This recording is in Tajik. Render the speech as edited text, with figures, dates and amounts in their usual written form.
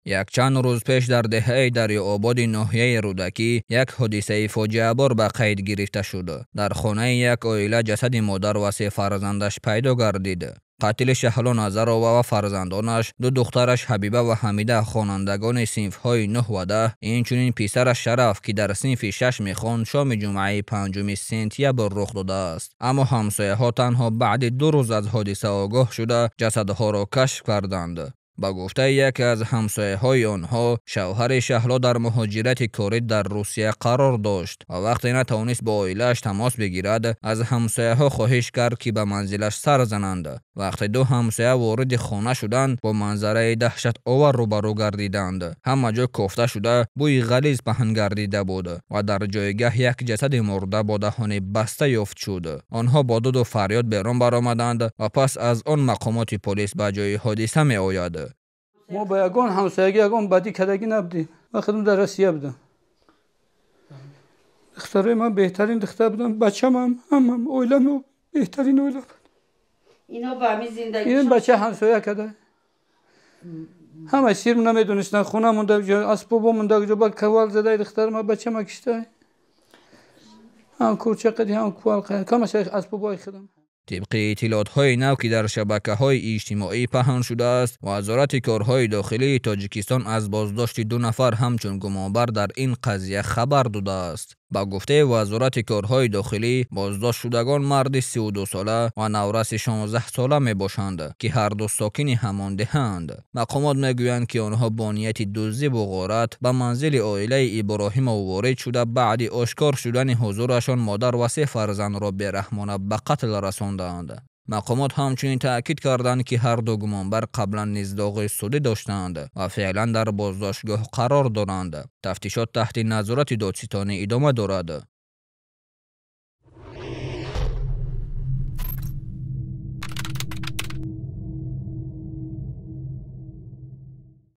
Якчанд рӯз пеш дар деҳаи Дарёободи ноҳияи Рӯдакӣ як ҳодисаи фоҷиабор ба қайд гирифта шуд. Дар хонаи як оила ҷасади модар ва се фарзандаш пайдо гардид. Қатили Шаҳло Назарова ва фарзандонаш, ду духтараш Ҳабиба ва Ҳамида, хонандагони синфҳои 9 ва 10, инчунин писараш Шараф, ки дар синфи 6 мехонд, шоми ҷумъаи 5 сентябр рух додааст. Аммо ҳамсояҳо танҳо баъди 2 рӯз аз ҳодиса огоҳ шуда, ҷасадҳоро кашф карданд. Ба гуфтаи яке аз ҳамсояҳои онҳо, шавҳари Шаҳло дар муҳоҷирати корӣ дар Русия қарор дошт ва вақте натавонист бо оилааш тамос бигирад, аз ҳамсояҳо хоҳиш кард, ки ба манзилаш сар зананд. Вақте ду ҳамсоя вориди хона шуданд, бо манзараи даҳшатовар рӯбарӯ гардиданд. Ҳама ҷо кофта шуда, бӯи ғализ паҳн гардида буд ва дар ҷойгаҳ як ҷасади мурда бо даҳони баста ёфт шуд. Онҳо бо дуду фарёд берун баромаданд ва пас аз он мақомоти полис ба ҷои ҳодиса меояд. Мо ба ягон ҳамсоягӣ ягон бадӣ кардагӣ набудем. Ман худам дар Россия будам. Духтарои ман беҳтарин духтар буданд, бачамам, ҳамам, оилам беҳтарин оила буд. Ино ба ҳамин зиндагӣ ин бача ҳамсоя карда. Ҳама сирм намедонистанд, хона монда, асбобо монда, ҷо ба кавал задаи духтарма бачама кишта. Ҳам кӯча қади, ҳам кувал қади, камаш асбобои худам. Тибқи иттилоотҳои нав, ки дар шабакаҳои иҷтимоӣ паҳн шудааст, Вазорати корҳои дохилии Тоҷикистон аз боздошти 2 нафар ҳамчун гумонбар дар ин қазия хабар додааст. Ба гуфтаи Вазорати корҳои дохилӣ, боздоштшудагон марди 32-сола ва навраси 16-сола мебошанд, ки ҳарду сокини ҳамон деҳаанд. Мақомот мегӯянд, ки онҳо бо нияти дуздиву ғорат ба манзили оилаи Иброҳимов ворид шуда, баъди ошкор шудани ҳузурашон модар ва се фарзандро бераҳмона ба қатл расондаанд. Мақомот ҳамчунин таъкид карданд, ки ҳар ду гумонбар қаблан низ доғи судӣ доштаанд ва феълан дар боздоштгоҳ қарор доранд. Тафтишот таҳти назорати додситонӣ идома дорад.